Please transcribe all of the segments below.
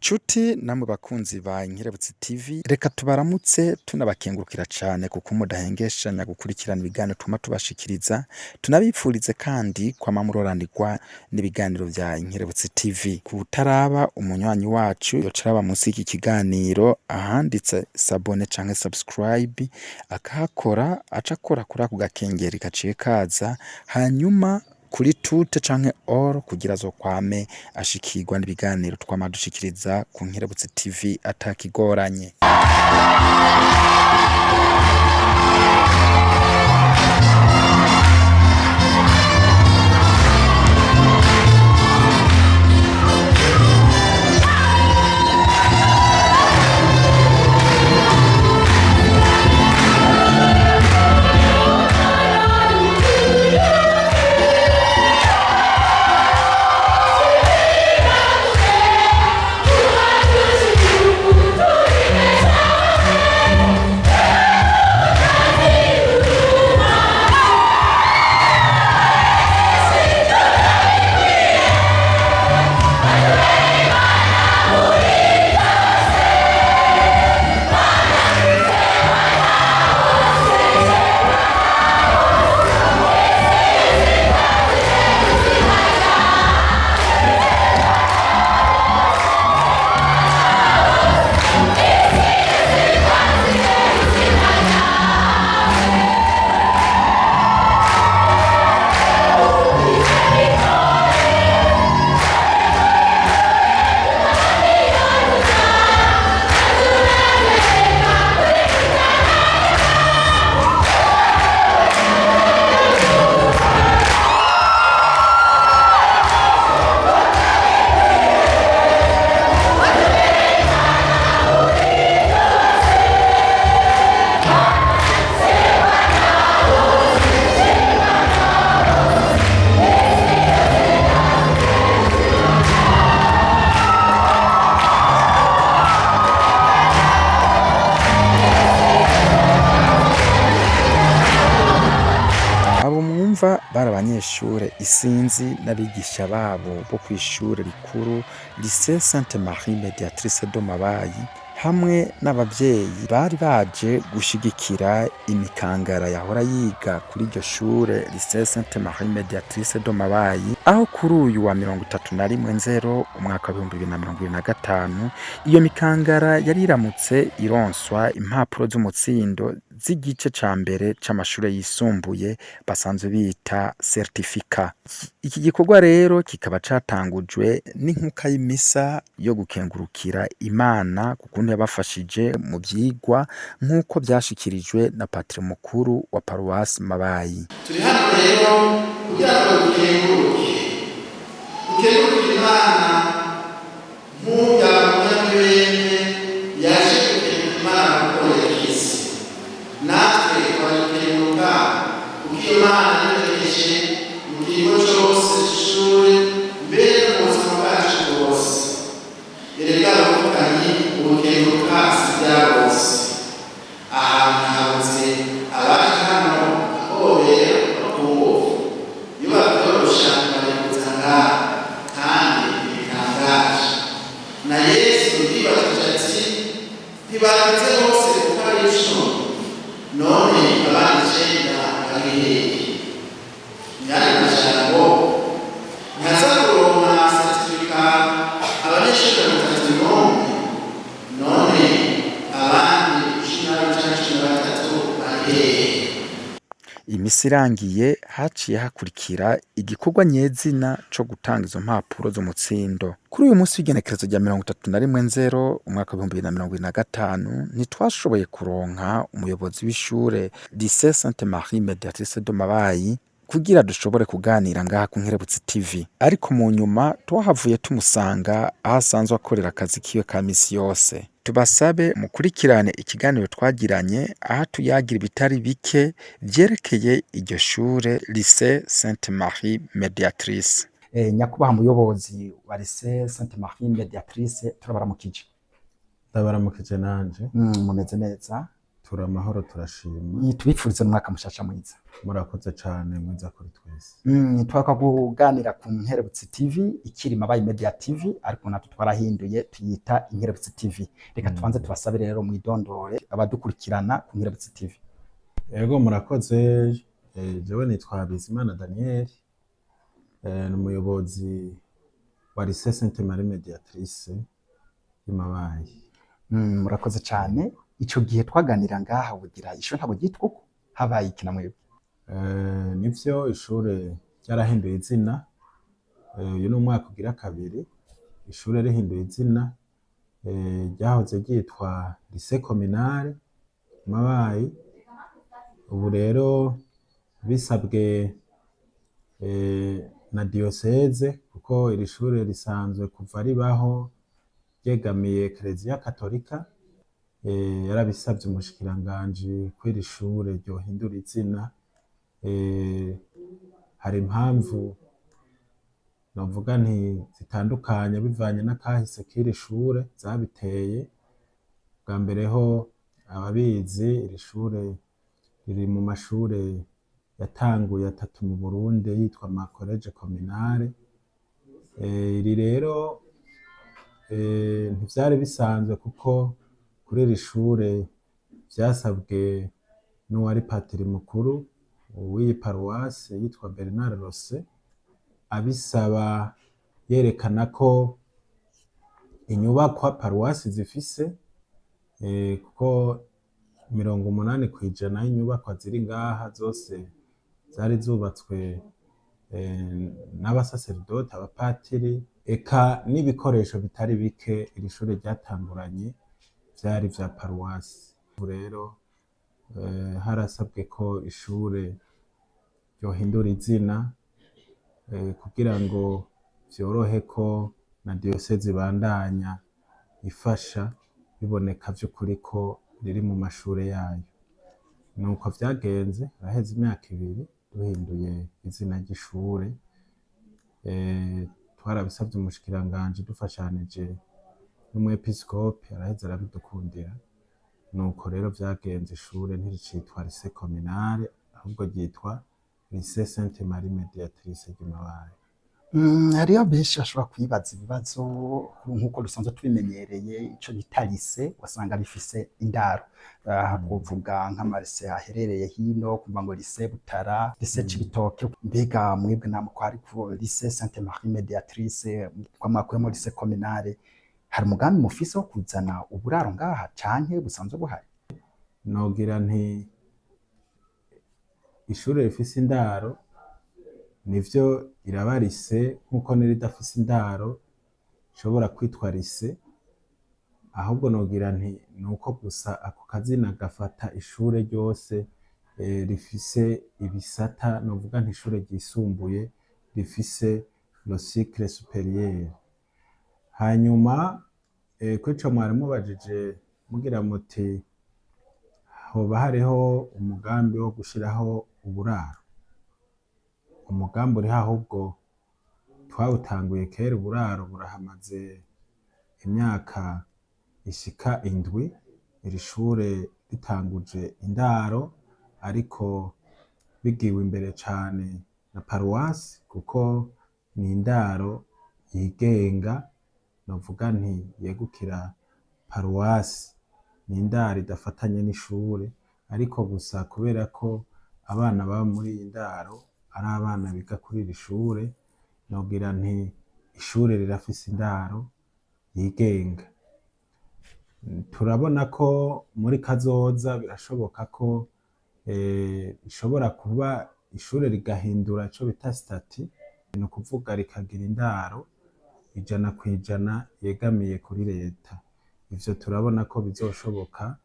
Nshuti namwe bakunzi ba Inkerebutsi TV, reka tubaramutse tunabakengurukira cane kuko mudahengeshanya gukurikirana ibiganiro tuma tubashikiriza. Tunabipfurize kandi kwama muroranirwa n'ibiganiro vya Inkerebutsi TV. Kutaraba umunywanyi wacu yoca araba munsi y'iki kiganiro ahanditse s'abonner canke subscribe, akahakora, aca akora kuri ako gakengeri gaciye kaza, hanyuma kuri toutes canke all, kugira azokwame ashikirwa n'ibiganiro twama dushikiriza ku Nkerebutsi TV atakigoranye. Abo mwumva bari abanyeshure isinzi n'abigisha babo bo kw'ishure rikuru Lycée Sainte Marie Médiatrice de Mabayi, hamwe n'abavyeyi bari baje gushigikira imikangara yahora yiga kuri iryo shure Lycée Sainte Marie Médiatrice de Mabayi, aho kuri uyu wa 31 nzero umwaka wa 2025 iyo mikangara yari iramutse ironswa impapuro z'umutsindo z'igice ca mbere c'amashure yisumbuye basanzwe bita certificat. Iki gikorwa rero kikaba catangujwe n'inkuka y'imisa yo gukengurukira Imana kukuntu yabafashije mu vyigwa, nk'uko vyashikirijwe na patiri mukuru wa paruwasi Mabayi. Turi hano rero kugira ngo dukenguruke, dukenguruke Imana nk'urya munyamibembe yaje gukenguruka Imana kuko yakize. Natwe twayikenguruka kuko iyo Mana yirekeje mu kigo cose c'ishure, mbere no mu buzima bwacu bwose. Erega abavukanyi, ubukenguruka si bya bose. Ahantu habuze abaje hano bakobera no ku ngufu. Iyo babyorosha barikuza ngaha, kandi ntibitangaje. Na Yesu yibajije ati: "Ntibakize bose kuko ari 10? None abandi 9 bari hehe?" Myandi majambo, ntihaza kuronka certificat abanyeshuri 31, none abandi 12 canke 13 bari hehe? Imisi irangiye, haciye hakurikira igikorwa nyezina co gutanga izo mpapuro z'umutsindo. Kuri uyu munsi w'igenekerezo rya 31 nzero umwaka wa 2025, ntitwashoboye kuronka umuyobozi w'ishure Lycée Sainte Marie Médiatrice de Mabayi kugira dushobore kuganira ngaha ku Nkerebutsi TV, ariko mu nyuma twahavuye tumusanga aho asanzwe akorera akazi kiwe ka misi yose. Tubasabe mukurikirane ikiganiro twagiranye, aho tuyagira ibitari bike vyerekeye iryo shure Lycée Sainte Marie Médiatrice. Nyakubahwa muyobozi wa Lycée Sainte Marie Médiatrice, turabaramukije. Ndabaramukije nanje. Mumeze neza? Turi amahoro, turashima. Tubifurize umwaka mushasha mwiza. Murakoze cane, mwiza kuri twese. Twaka kuganira ku Nkerebutsi TV, ikiri Mabayi Media TV, ariko natwe twarahinduye tuyita Inkerebutsi TV. Reka tubanze tubasabe rero mwidondore abadukurikirana ku Nkerebutsi TV. Ego, murakoze. Jewe nitwa Bizimana Daniel, ni umuyobozi wa Lycée Sainte Marie Médiatrice y'Imabayi. Murakoze cane. Ico gihe twaganira ngaha bugira ishure ntabwo ryitwa uko, habaye iki na mwebwe? Nivyo, ishure ryarahinduye izina. Uyu ni umwaka ugira kabiri ishure rihinduye izina. Ryahoze ryitwa Lycée Communale Mabayi. Ubu rero bisabwe na diocèse, kuko iri shure risanzwe kuva ribaho ryegamiye Ekereziya Katolika, yarabisavye umushikiranganji ko iri shure ryohindura izina. Hari impamvu novuga nti zitandukanye bivanye n'akahise k'iri shure zabiteye. Bwa mbere ho, ababizi, iri shure riri mu mashure yatanguye atatu mu Burundi yitwa ama collège communale. Iri rero ntivyari bisanzwe, kuko kuri iri shure vyasabwe n'uwari patiri mukuru w'iyi paruwasi yitwa Bernard Rose, abisaba yerekana ko inyubakwa paruwasi zifise, kuko 80% y'inyubakwa ziri ngaha zose zari zubatswe n'abasaseredoti, abapatiri, eka n'ibikoresho bitari bike iri shure ryatanguranye vyari vya paruwasi. Ubu rero harasabwe ko ishure ryohindura izina kugira ngo vyorohe ko na diyoseze ibandanya ifasha, biboneka vy'ukuri ko riri mu mashure yayo. Nuko vyagenze, haraheze imyaka 2 duhinduye izina ry'ishure. Twarabisavye umushikiranganji dufashanije n'umwepiskopi, araheza arabidukundira. Nuko rero vyagenze, ishure ntiricitwa Lycée Communale, ahubwo ryitwa Lycée Sainte Marie Médiatrice ry'Imabayi. Hariho benshi bashobora kwibaza ibibazo nk'uko dusanzwe tubimenyereye, ico bita lycée wasanga bifise indaro. Aha kuvuga nk'ama lycée aherereye hino, kumva ngo lycée Butara, lycée Cibitoke. Mbega mwebwe namwe ko hariko Lycée Sainte Marie Médiatrice, ko mwakuyemo lycée communale, hari umugambi mufise wo kuzana uburaro ngaha canke busanzwe buhari? Nogira nti ishure rifise indaro nivyo iraba lycée, nkuko n'iridafise indaro ishobora kwitwa lycée. Ahubwo nogira nti nuko gusa ako kazina gafata ishure ryose rifise ibisata, novuga nti ishure ryisumbuye rifise le cycle supérieur. Hanyuma kuri ico mwari mubajije mugira muti hoba hariho umugambi wo gushiraho uburaro, umugambi uriho, ahubwo twawutanguye kera. Uburaro burahamaze imyaka ishika 7 iri shure ritanguje indaro, ariko bigiwe imbere cane na paruwasi, kuko ni indaro yigenga, novuga nti yegukira paruwasi, ni indaro idafatanye n'ishure. Ariko gusa kubera ko abana baba muri iyi ndaro ari abana biga kuri iri shure, nogira nti ishure rirafise indaro yigenga. Turabona ko muri kazoza birashoboka ko ishobora kuba ishure rigahindura ico bita statut, ni ukuvuga rikagira indaro 100% yegamiye kuri leta. Ivyo turabona ko bizoshoboka.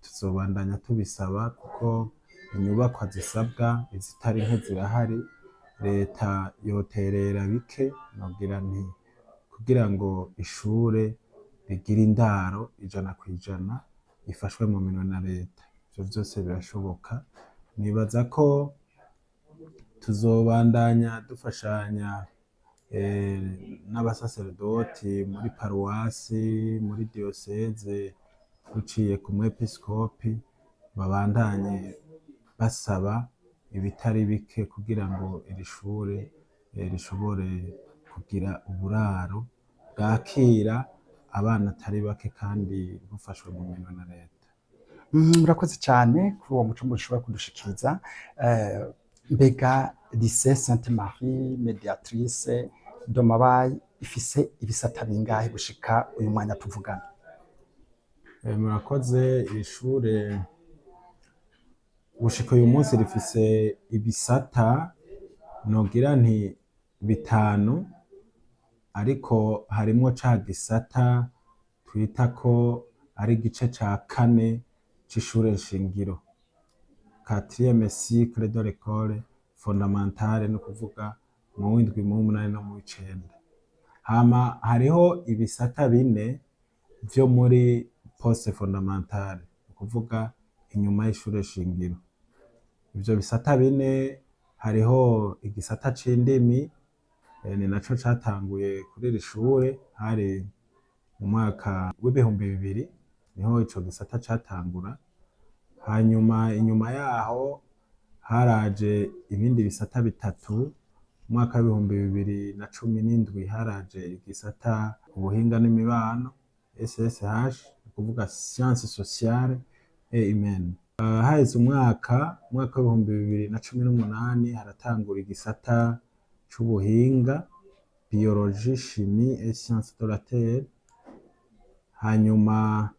Tuzobandanya tubisaba, kuko inyubakwa zisabwa izitari nke zirahari. Leta yoterera bike, nogira nti kugira ngo ishure rigire indaro 100% ifashwe mu minwe na leta. Ivyo vyose birashoboka. Nibaza ko tuzobandanya dufashanya n'abasaseredoti muri paruwasi, muri diyoseze. Ruciye ku mwepiskopi, babandanye basaba ibitari bike kugira ngo iri shure rishobore kugira uburaro bwakira abana atari bake kandi bufashwe mu minwe na leta. Murakoze cyane kuri uwo muco mushobora kudushikiriza. Mbega Lycée Sainte Marie Médiatrice de Mabayi ifise ibisata bingahe gushika uyu mwanya tuvugana? Murakoze. Iri shure gushika uyu munsi rifise ibisata, nogira nti bitanu, ariko harimwo ca gisata twita ko ari igice ca kane c'ishure nshingiro, quatrième cycle de l'école fondamentale, ni ukuvuga mu w'indwi, mu w'umunani no mu w'icenda. Hama hariho ibisata bine vyo muri post fondamentale, ni ukuvuga inyuma y'ishure shingiro. Ivyo bisata bine, hariho igisata c'indimi, ni naco catanguye kuri iri shure, hari mu mwaka w'2000 niho ico gisata catangura. Hanyuma inyuma yaho haraje ibindi bisata bitatu. Mu mwaka w'2017 haraje igisata ubuhinga n'imibano, SSH, ni ukuvuga science sociale et humaine. Haheze umwaka, umwaka w'2018, haratangura igisata c'ubuhinga, biologie, chimie et science de la terre. Hanyuma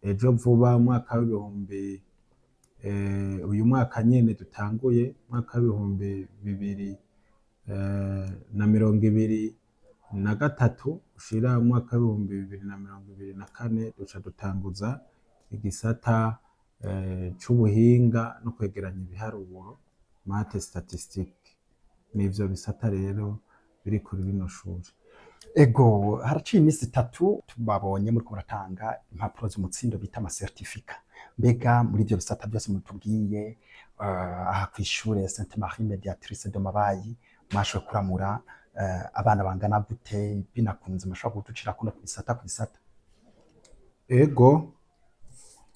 ejo vuba, umwaka w'ibihumbi uyu mwaka nyene dutanguye, umwaka w'2023 ushira umwaka w'2024, duca dutanguza igisata c'ubuhinga no kwegeranya ibiharuro, maths statistique. Nivyo bisata rero biri kuri rino shure. Ego, haraciye iminsi 3 tubabonye muriko muratanga impapuro z'umutsindo bita ama certificat. Mbega muri ivyo bisata byose mutubwiye, aha kw'ishure Sainte Marie Médiatrice de Mabayi mwashoboye kuramura abana bangana gute? Binakunze mushobora kuducira kuno ku bisata ku bisata? Ego,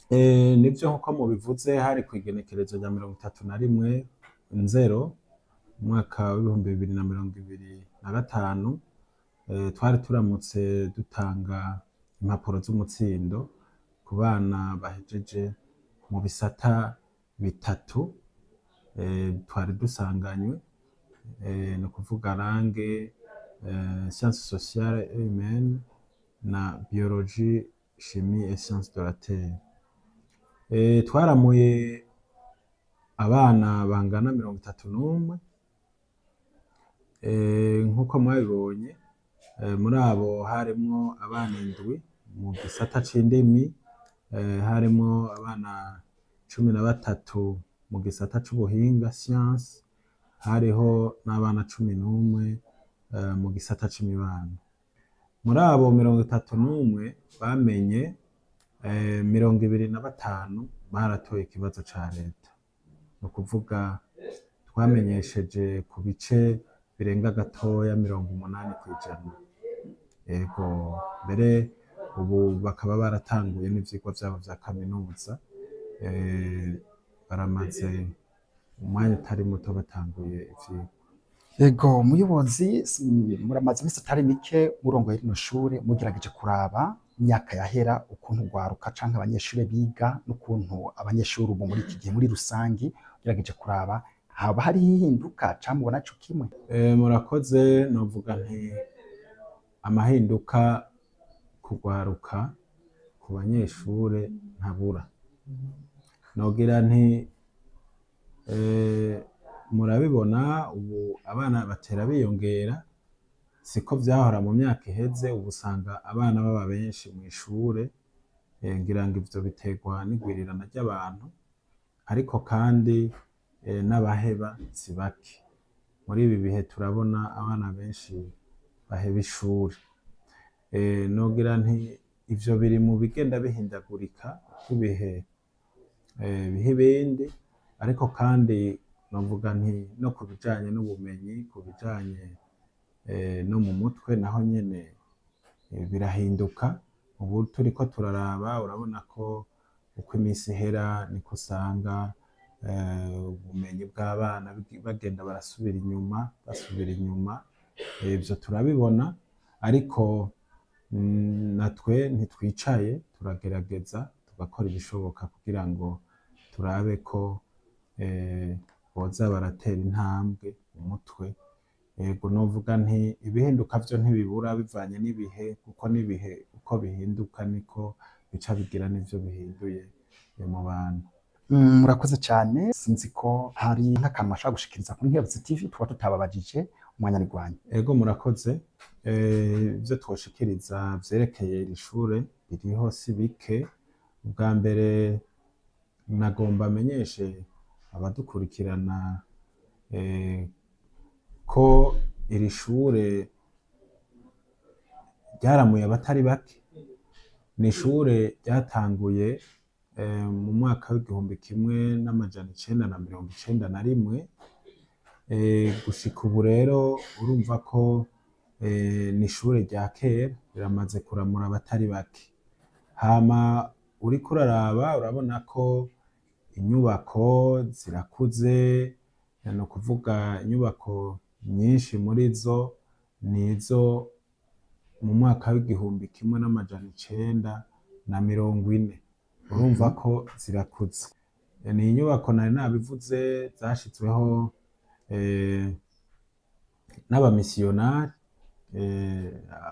nivyo, nkuko mubivuze, hari kw'igenekerezo rya 31 Nzero umwaka w'2025, twari turamutse dutanga impapuro z'umutsindo ku bana bahejeje mu bisata bitatu twari dusanganywe, ni ukuvuga langue, science sociale et humaine na biologie, chimie et science de la terre. Twaramuye abana bangana 31. Nkuko mwabibonye, muri abo harimwo abana indwi mu gisata c'indimi, harimwo abana 13 mu gisata c'ubuhinga, science, hariho n'abana 11 mu gisata c'imibano. Muri abo 31 bamenye, 25 baratoye ikibazo ca leta, ni ukuvuga twamenyesheje ku bice birenga gatoya 80%. Ego, mbere ubu bakaba baratanguye n'ivyigwa vyabo vya kaminuza, baramaze umwanya utari muto batanguye ivyigwa. Ego muyobozi, muramaze iminsi itari mike murongoye rino shure. Mugerageje kuraba imyaka yahera, ukuntu ugwaruka canke abanyeshure biga n'ukuntu abanyeshure ubu muri iki gihe muri rusangi, ugerageje kuraba, haba hariho ihinduka canke mubona co kimwe? Murakoze. Novuga nti amahinduka kugwaruka, ku banyeshure, ntabura. Nogira nti murabibona, ubu abana batera biyongera, siko vyahora mu myaka iheze. Ubu usanga abana baba benshi mw'ishure, ngira ngo ivyo biterwa n'igwirirana ry'abantu, ariko kandi n'abaheba si bake. Muri ibi bihe turabona abana benshi baheba ishure. Nogira nti ivyo biri mu bigenda bihindagurika uko ibihe biha ibindi, ariko kandi novuga nti no ku bijanye n'ubumenyi, ku bijanye no mu mutwe, naho nyene birahinduka. Ubu turiko turaraba, urabona ko uko iminsi ihera niko usanga ubumenyi bw'abana bagenda barasubira inyuma, basubira inyuma. Ivyo turabibona, ariko natwe ntitwicaye, turagerageza tugakora ibishoboka kugira ngo turabe ko boza baratera intambwe umutwe. Yego, novuga nti ibihinduka vyo ntibibura bivanye n'ibihe, kuko n'ibihe uko bihinduka niko bica bigira n'ivyo bihinduye mu bantu. Murakoze cyane. Sinzi ko hari nk'akantu bashaka gushikiriza kuri Nkebutse TV tuba tutababajije. Umwanya ni gwanyu. Ego, murakoze. Ivyo twoshikiriza vyerekeye iri shure biriho si bike. Ubwa mbere nagomba menyeshe abadukurikirana ko iri shure ryaramuye abatari bake. Ni ishure ryatanguye mu mwaka w'1991. Gushika ubu rero urumva ko ni ishure rya kera, riramaze kuramura abatari bake. Hama uriko uraraba, urabona ko inyubako zirakuze, ni ukuvuga inyubako nyinshi muri zo nizo mu mwaka w'1940. Urumva ko zirakuze. Ni inyubako nari nabivuze zashizweho n'abamisiyonari,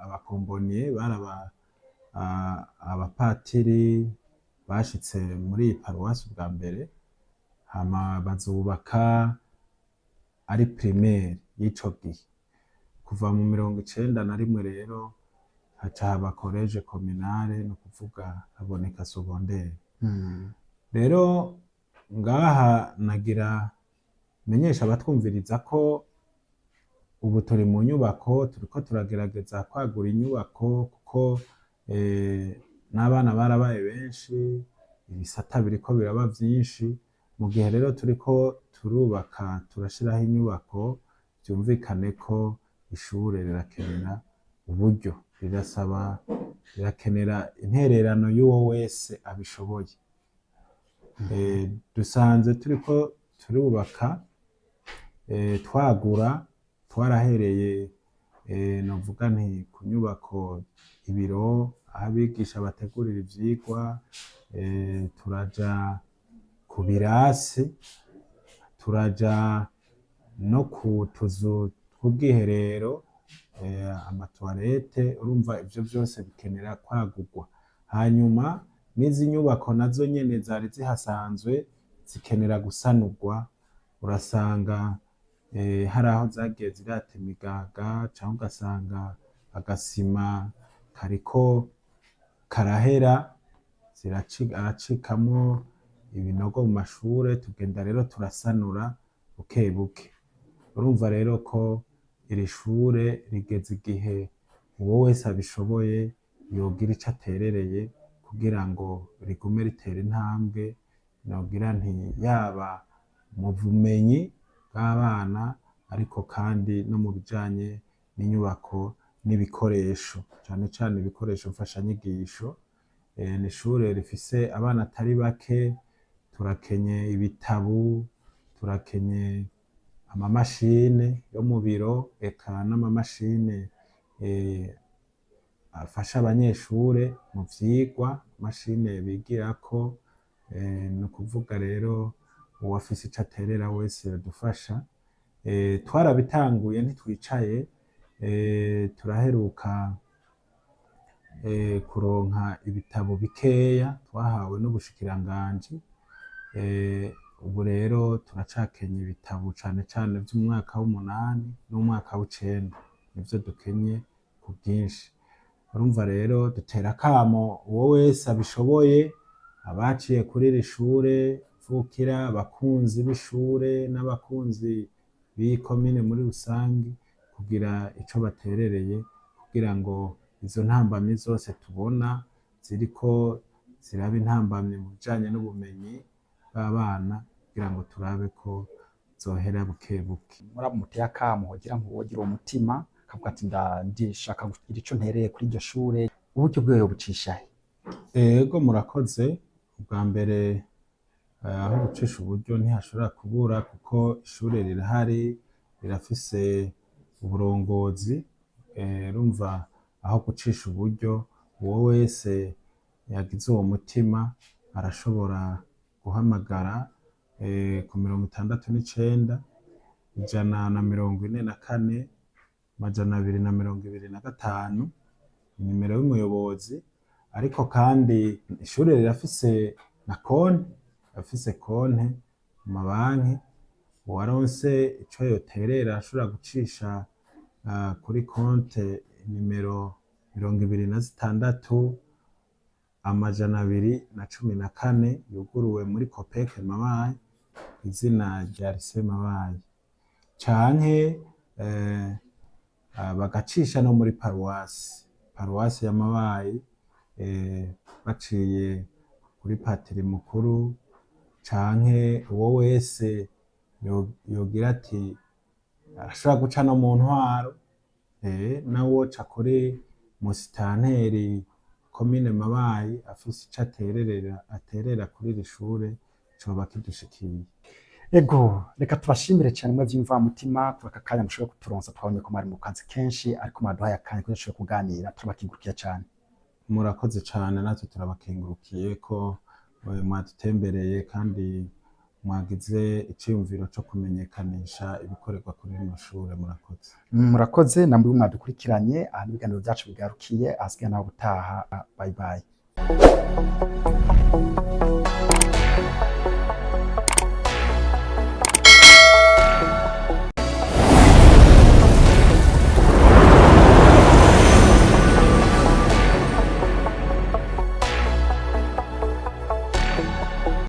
abakomboniye, bari abapatiri bashitse muri iyi paruwasi ubwa mbere, hama bazubaka ari primaire y'ico gihe. Kuva mu 91 rero haca haba collège communale, ni ukuvuga haboneka secondaire. Rero ngaha nagira menyesha abatwumviriza ko ubu turi mu nyubako, turiko turagerageza kwagura inyubako, kuko n'abana barabaye benshi, ibisata biriko biraba vyinshi. Mu gihe rero turiko turubaka, turashiraho inyubako, vyumvikane ko ishure rirakenera uburyo, rirasaba, rirakenera intererano y'uwo wese abishoboye. Dusanzwe turiko turubaka, twagura, twarahereye novuga nti ku nyubako, ibiro, aho abigisha bategurira ivyigwa, turaja ku birasi, turaja no ku tuzu tw'ubwiherero, amatoilette. Urumva ivyo vyose bikenera kwagurwa. Hanyuma n'izi nyubako nazo nyene zari zihasanzwe zikenera gusanurwa. Urasanga hari aho zagiye zirata imigaga, canke ugasanga agasima kariko karahera, aracikamwo ibinogo mu mashure. Tugenda rero turasanura buke buke. Urumva rero ko iri shure rigeze igihe uwo wese abishoboye yogira ico aterereye kugira ngo rigume ritera intambwe, nogira nti yaba mu bumenyi bw'abana, ariko kandi no mu bijanye n'inyubako n'ibikoresho, cane cane ibikoresho mfashanyigisho. Ni ishure rifise abana atari bake, turakenye ibitabu, turakenye amamashine yo mu biro, eka n'amamashine afasha abanyeshure mu vyigwa, mashine bigirako. Ni ukuvuga rero uwafise ico aterera wese yodufasha. Twarabitanguye, ntitwicaye. Turaheruka kuronka ibitabo bikeya twahawe n'ubushikiranganji. Ubu rero turacakenye ibitabo cane cane vy'umwaka w'umunani n'umwaka w'icenda, nivyo dukenye ku bwinshi. Urumva rero dutera akamo uwo wese abishoboye, abaciye kuri iri shure mvukira, abakunzi b'ishure n'abakunzi b'iyi komine muri rusangi, kugira ico baterereye kugira ngo izo ntambamyi zose tubona ziriko ziraba intambamyi mu bijanye n'ubumenyi bw'abana, kugira ngo turabe ko zohera buke buke. Murabo muteye akamo, hogira nk'uwogira uwo mutima akavuga ati ndishaka kugira ico ntereye kuri iryo shure. Uburyo bwiwe yobucisha he? Ego, murakoze. Ubwa mbere, aho gucisha uburyo ntihashobora kubura, kuko ishure rirahari, rirafise uburongozi. Urumva aho gucisha uburyo, uwo wese yagize uwo mutima arashobora guhamagara ku 69 144 225, inimero y'umuyobozi. Ariko kandi ishure rirafise na konte, rirafise konte mu mabanki. Uwaronse ico yoterera arashobora gucisha kuri konte nimero 26 214, yuguruwe muri Kopeke Mabayi, izina rya Lycée Mabayi, canke bagacisha no muri paruwasi ya Mabayi, baciye kuri patiri mukuru, canke uwo wese yogira ati arashobora guca no mu ntwaro, nawe woca kuri musitanteri komine Mabayi afise ico aterera kuri iri shure, coba kidushikiye. Ego, reka tubashimire cyane mwe vy'imvamutima kuba aka kanya mushoboye kuturonsa. Twabonye ko mwari mu kazi kenshi, ariko mwaduhaye akanya kugira dushobore kuganira. Turabakengurukiye cyane. Murakoze cane, natwe turabakengurukiye ko mwadutembereye kandi mwagize iciyumviro co kumenyekanisha ibikorerwa kuri rino shure. Murakoze. Murakoze namwe mwadukurikiranye. Aha ibiganiro byacu bigarukiye, ahasigaye naho gutaha. Bye bye.